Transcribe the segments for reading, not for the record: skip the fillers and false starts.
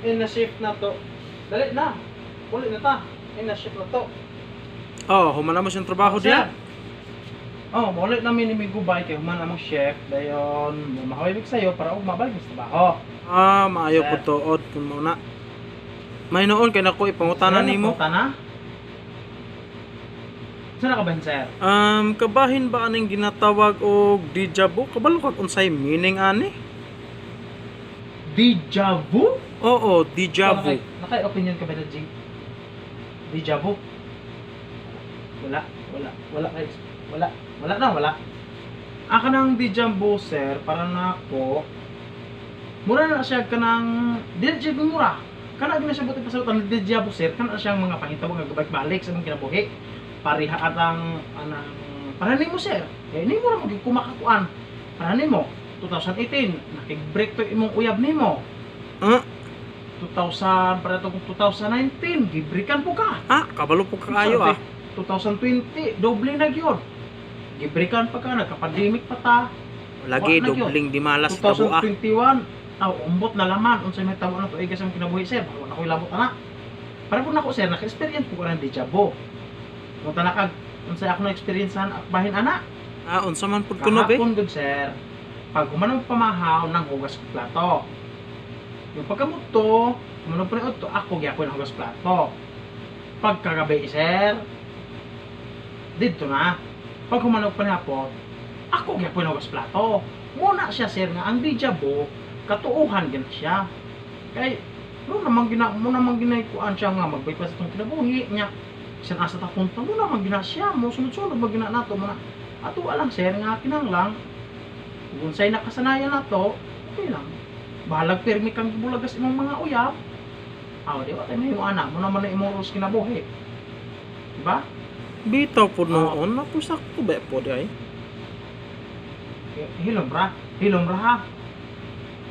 In na shift na to. Dali na. Uli na ta. In na shift na to. Oh, human na mo siyang trabaho Sir. diya. Oh, maulit namin ni Migubay kay human among chef. Dayon, mahawig sayo para ug mabalik sa trabaho. Ah, maayo Sir. po tuod kung mo na. May noon kay nako ipangutana Sir, nimo. nagpangutana? Saan ka ba, sir? Kabahin ba aning ginatawag og deja vu? Kabalo kag unsay meaning ani? Deja vu? Oo, deja vu. Naka-opinion ka ba na G? Deja vu? Wala, wala, wala, guys. Wala, wala na, wala. Aka ng deja vu, sir, para na ako, mura na siya ka ng, di na siya mura. Kana gina siya buti pasalutan ng deja vu, sir, kana siyang mga pangitabo nga gabalik-balik sa mga kinabuhi. Pareha atang, anang, para nimo, sir. Eh, nimo ra magig kumakakuan. Para nimo, 2018, nakig-break to imong uyab nimo. Ah, 2000 para to 2019 gibrikan po ka. Ah, kabalo po kaayo ah. 2020 doble na gyud, gibrikan pa ka, nagka-pandemic pa ta. Lagi Wa na gyud. dobling di malas tabo ah. 2021 aw umbot na laman unsay may tabo na tuig sa imong kinabuhi, sir, wala na ko'y labot ana. Para po nako, sir, naka-experience po ko ng deja vu. Kung tanakag unsay ako na experience bahin ana. Ah, unsa man pud kuno be? Kahapon gud, sir, pag human pamahaw nang hugas ko plato. Yung pagkamuto, human pa rin ako gyapon ang hugas plato. Pagkagabi, sir, didto na. Pag humanog pa hapon, ako gyapon ang hugas plato. Muna siya, sir, nga ang deja vu, katuuhan gina siya. Kay mo namang ginaykuan siya nga magbay pa sa itong kinabuhi niya. Bisan asa ta punta mo namang gina siya mo sunod-sunod magina nato mo na. Ato alang, sir, nga kinahanglan kung unsay nakasanayan nato, okay lang. Bahalag pirmi kang gibulagas imong mga uyab. Aw, di ba tayo may anak mo naman na imong rules kinabuhi. Diba? Bitaw po noon, ako sakto ba po di ay? Hilom ra, hilom ra ha.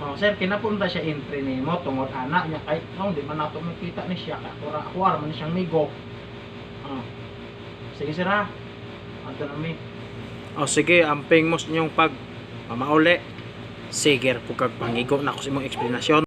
Oh, sir, kinapunta siya entry nimo tungod anak niya kay no, di man nato makita ni siya kay ako ra ako ra man siyang migo. Oh. Sige, sir, ha. Adto na mi. O sige, amping mo sa inyong pag pamauli. Sige, po kag pangigo na ako sa imong eksplanasyon.